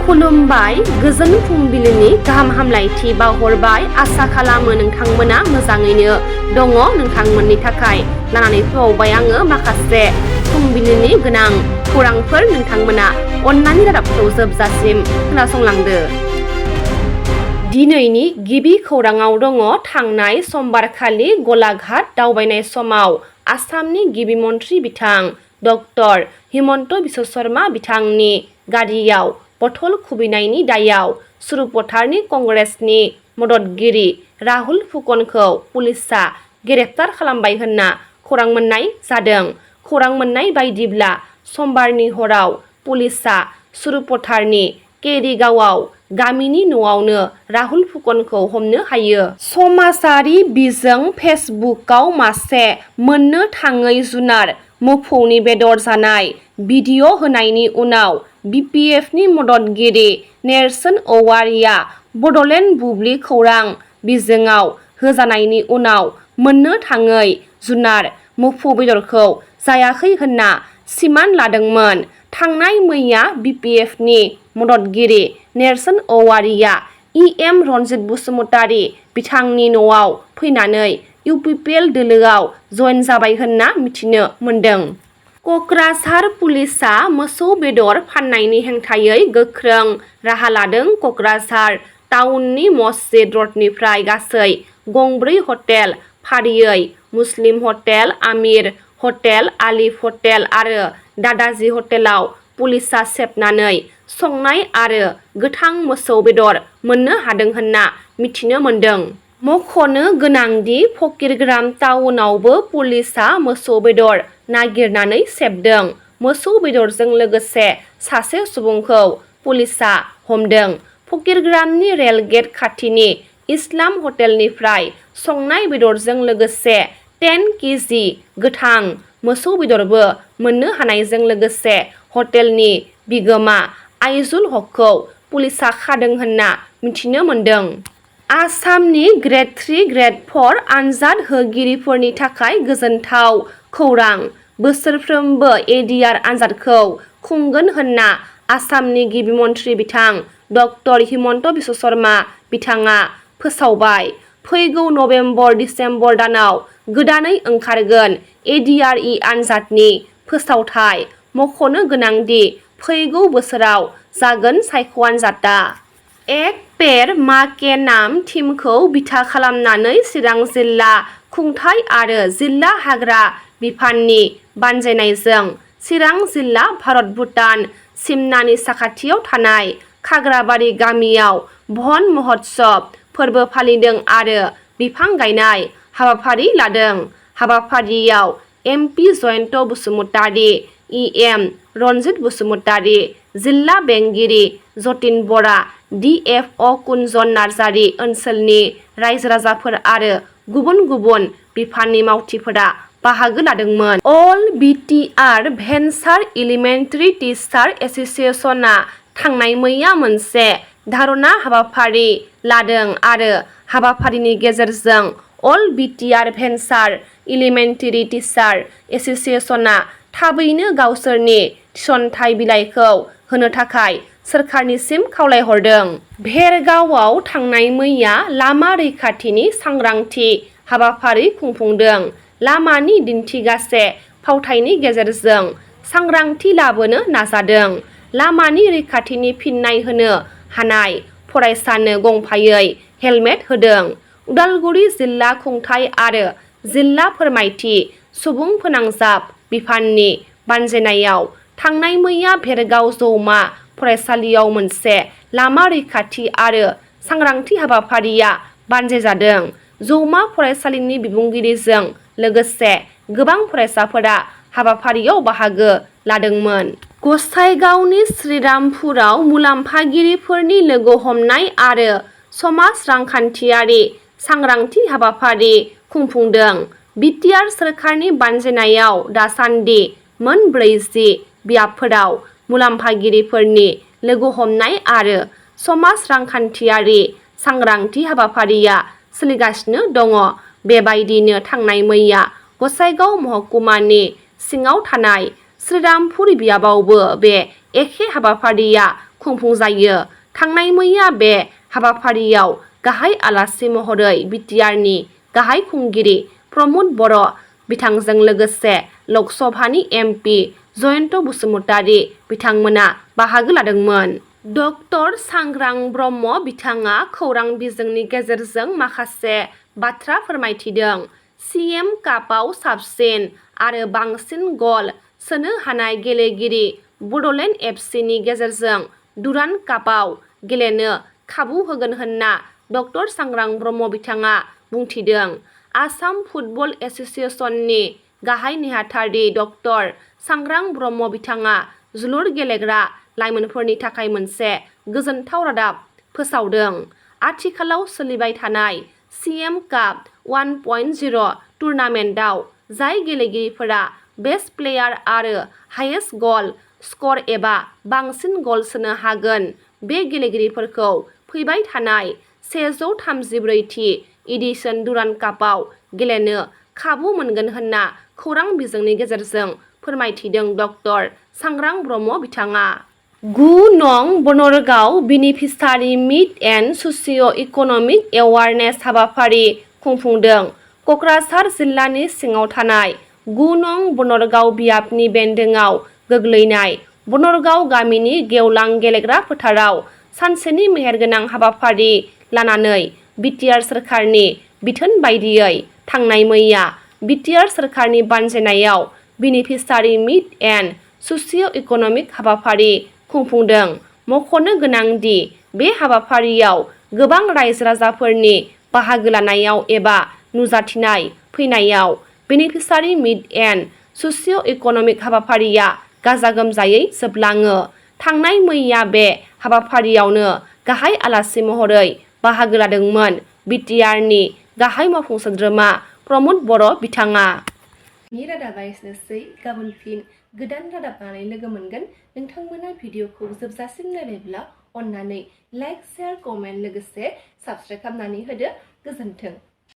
खुलुमबाय गोजोन फुंबिलिनि गाहाम हामलायथि बावहरबाय आसा खालामो नोंथांमोना मोजाङैनो दङ। नोंथांमोननि थाखाय लानानै फैबाय आङो माखासे फुंबिलिनि गोनां खौरांफोर। नोंथांमोना अन्नानै रादाबखौ जोबजासिम खोनासंलांदो। दिनैनि गिबि खौराङाव दङ थांनाय समबारखालि गलाघाट दावबायनाय समाव आसामनि गिबि मन्थ्रि बिथां डक्टर हिमन्त बिश्व शर्मा बिथांनि गारियाव बथल खुबैनायनि दायाव सुरुपथारनि कंग्रेसनि मददगिरि राहुल फुकनखौ पुलिसआ ग्रेप्तार खालामबाय होनना खौरां मोननाय जादों। खौरां मोननाय बायदिब्ला समबारनि हराव पुलिसआ सुरुपथारनि केरिगावआव गामिनि न'आवनो राहुल फुकनखौ हमनो हायो। समाजारि बिजों फेसबुकआव मासे मोननो थाङै जुनार मोफौनि बेदर जानाय भिडिअ' होनायनि उनाव बिपिएफनि मददगिरि नेर्सोन औवारिया बड'लेण्ड बुब्लि खौरां बिजोङाव होजानायनि उनाव मोननो थाङै जुनार मोफौ बेदरखौ जायाखै होनना सिमान लादोंमोन। थांनाय मैया बिपिएफनि मददगिरि नेर्सोन औवारिया इएम रनजित बसुमतारी बिथांनि न'आव फैनानै इउपिपिएल दोलोआव जइन जाबाय होनना मिथिनो मोन्दों। क'क्राझार पुलिसआ मोसौ बेदर फाननायनि हेंथायै गोख्रों राहा लादों। क'क्राझार टाउननि मस्जिद रडनिफ्राय गासै गंब्रै हटेल फारियै Muslim hotel, Amir hotel, Alif hotel आरो दादाजी हटेलाव पुलिसआ सेबनानै संनाय आरो गोथां मोसौ बेदर मोननो हादों होनना मिथिनो मोन्दों। मख'नो गोनांदि फकिरग्राम टाउनावबो पुलिसआ मोसौ बेदर नागिरनानै सेबदों। मोसौ बेदरजों लोगोसे सासे सुबुंखौ पुलिसआ हमदों। फकिरग्रामनि रेलगेट खाथिनि इस्लाम हटेलनिफ्राय संनाय बेदरजों लोगोसे 10 केजि गोथां मोसौ बेदरबो मोननो हानायजों लोगोसे हटेलनि बिगोमा आइजुल हकखौ पुलिसआ खादों होनना मिथिनो मोन्दों। आसामनि ग्रेड 3, ग्रेड 4 आनजाद होगिरिफोरनि थाखाय गोजोनथाव खौरां। बोसोरफ्रोमबो एडिआर आनजादखौ खुंगोन होनना आसामनि गिबि मन्थ्रि बिथां डक्टर हिमन्त बिश्व शर्मा बिथाङा फोसावबाय। फैगौ नबेम्बर-डिसेम्बर दानाव गोदानै ओंखारगोन एडिआरइ आनजादनि फोसावथाय। मख'नो गोनांदि फैगौ बोसोराव जागोन सायख'आनजादा। एक पेड़ मां के नाम थीमखौ बिथा खालामनानै चिरां जिल्ला खुंथाय आरो जिल्ला हाग्रा बिफाननि बानजायनायजों चिरां जिल्ला भारत-भुटान सिमनानि साखाथियाव थानाय खाग्राबारि गामियाव बन महोत्सब फोरबो फालिदों आरो बिफां गायनाय हाबाफारि लादों। हाबाफारियाव एमपि जयन्त बसुमतारी, इएम रनजित बसुमतारी, जिल्ला बेंगिरि जतिन बरा, डिएफअ कुनजन नार्जारी, ओनसोलनि रायजो-राजाफोर आरो गुबुन गुबुन बिफाननि मावथिफोरा बाहागो लादोंमोन। अल बिटिआर भेन्सार एलिमेन्टारि टिचार एस'सिएशनआ थांनाय मैया मोनसे धारना हाबाफारि लादों आरो हाबाफारिनि गेजेरजों अल बिटिआर भेन्सार एलिमेन्टारि टिचार एस'सिएशनआ थाबैनो गावसोरनि थिसनथाइ बिलाइखौ होनो थाखाय सोरखारनिसिम खावलायहरदों। भेरगावआव थांनाय मैया लामा रैखाथिनि सांग्रांथि हाबाफारि खुंफुंदों। लामानि दिन्थिगासे फावथायनि गेजेरजों सांग्रांथि लाबोनो नाजादों। लामानि रैखाथिनि फिन्नाय होनो हानाय फरायसानो गंफायै हेलमेट होदों। उदालगुरि जिल्ला खुंथाय आरो जिल्ला फोरमायथि सुबुं फोनांजाब बिफाननि बानजायनायाव थांनाय मैया भेरगाव जौमा फरायसालियाव मोनसे लामा रैखाथि आरो सांग्रांथि हाबाफारिया बानजायजादों। जौमा फरायसालिनि बिबुंगिरिजों लोगोसे गोबां फरायसाफोरा हाबाफारियाव बाहागो लादोंमोन। गसाइगावनि श्रीरामपुराव मुलाम्फागिरिफोरनि लोगो हमनाय आरो समाज रांखान्थियारि सांग्रांथि हाबाफारि खुंफुंदों। बिटिआर सोरखारनि बानजायनायाव दासान्दि मोन 40 बियाबफोराव मुलाम्फागिरिफोरनि लोगो हमनाय आरो समाज रांखान्थियारि सांग्रांथि हाबाफारिया सोलिगासिनो दङ। बेबायदिनो थांनाय मैया गसाइगाव महकुमानि सिङाव थानाय श्रीरामपुर बियाबावबो बे एखे हाबाफारिया खुंफुंजायो। थांनाय मैया बे हाबाफारियाव गाहाय आलासि महरै बिटिआरनि गाहाय खुंगिरि प्रमद बर' बिथांजों लोगोसे लकसभानि एमपि जयन्त बसुमतारी बिथांमोना बाहागो लादोंमोन। डक्टर सांग्रां ब्रह्म बिथाङा खौरां बिजोंनि गेजेरजों माखासे बाथ्रा फोरमायथिदों। सीएम कापआव साबसिन आरो बांसिन गल सोनो हानाय गेलेगिरि बड'लेण्ड एफसिनि गेजेरजों डुरान्ड कापआव गेलेनो खाबु होगोन होनना डक्टर सांग्रां ब्रह्म बिथाङा बुंथिदों। आसाम फुटबल एस'सिएशननि गाहाय नेहाथारि डक्टर सांग्रां ब्रह्म बिथाङा जोलुर गेलेग्रा लाइमोनफोरनि थाखाय मोनसे गोजोनथाव रादाब फोसावदों। आथिखालाव सोलिबाय थानाय सीएम काप 1.0 टुर्नामेन्टआव जाय गेलेगिरिफोरा बेस्ट प्लेयार आरो हाइएस्ट गल स्कर एबा बांसिन गल सोनो हागोन बे गेलेगिरिफोरखौ फैबाय थानाय 134थि एडिशन डुरान्ड कापआव गेलेनो खाबु मोनगोन होनना खौरां बिजोंनि गेजेरजों फोरमायथिदों डक्टर सांग्रां ब्रह्म बिथाङा। 9 नं Banargaon beneficiary meat and socio' economic awareness हाबाफारि खुंफुंदों। क'क्राझार जिल्लानि सिङाव थानाय 9 नं बनरगाव बियाबनि बेन्दोङाव गोग्लैनाय बनरगाव गामिनि गेवलां गेलेग्रा फोथाराव सानसेनि मेहेरगोनां हाबाफारि लानानै बिटिआर सोरखारनि बिथोन बायदियै थांनाय मैया बिटिआर सोरखारनि बानजायनायाव beneficiary meat and socio' economic हाबाफारि खुंफुंदों। मख'नो गोनांदि बे हाबाफारियाव गोबां रायजो राजाफोरनि बाहागो लानायाव एबा नुजाथिनाय फैनायाव beneficiary meat and socio' economic हाबाफारिया गाजा गोमजायै जोबलाङो। थांनाय मैया बे हाबाफारियावनो गाहाय आलासि महरै बाहागो लादोंमोन बिटिआरनि गाहाय मावफुं सोद्रोमा प्रमद बर' बिथाङा। नि रादाबा एसेनोसै। गाबोन फिन गोदान रादाब लानानै लोगो मोनगोन। नोंथांमोना भिडिअखौ जोबजासिम नायबायब्ला अन्नानै लाइक, शेयार, कमेन्ट लोगोसे साबस्क्राइब खालामनानै होदो। गोजोन्थों।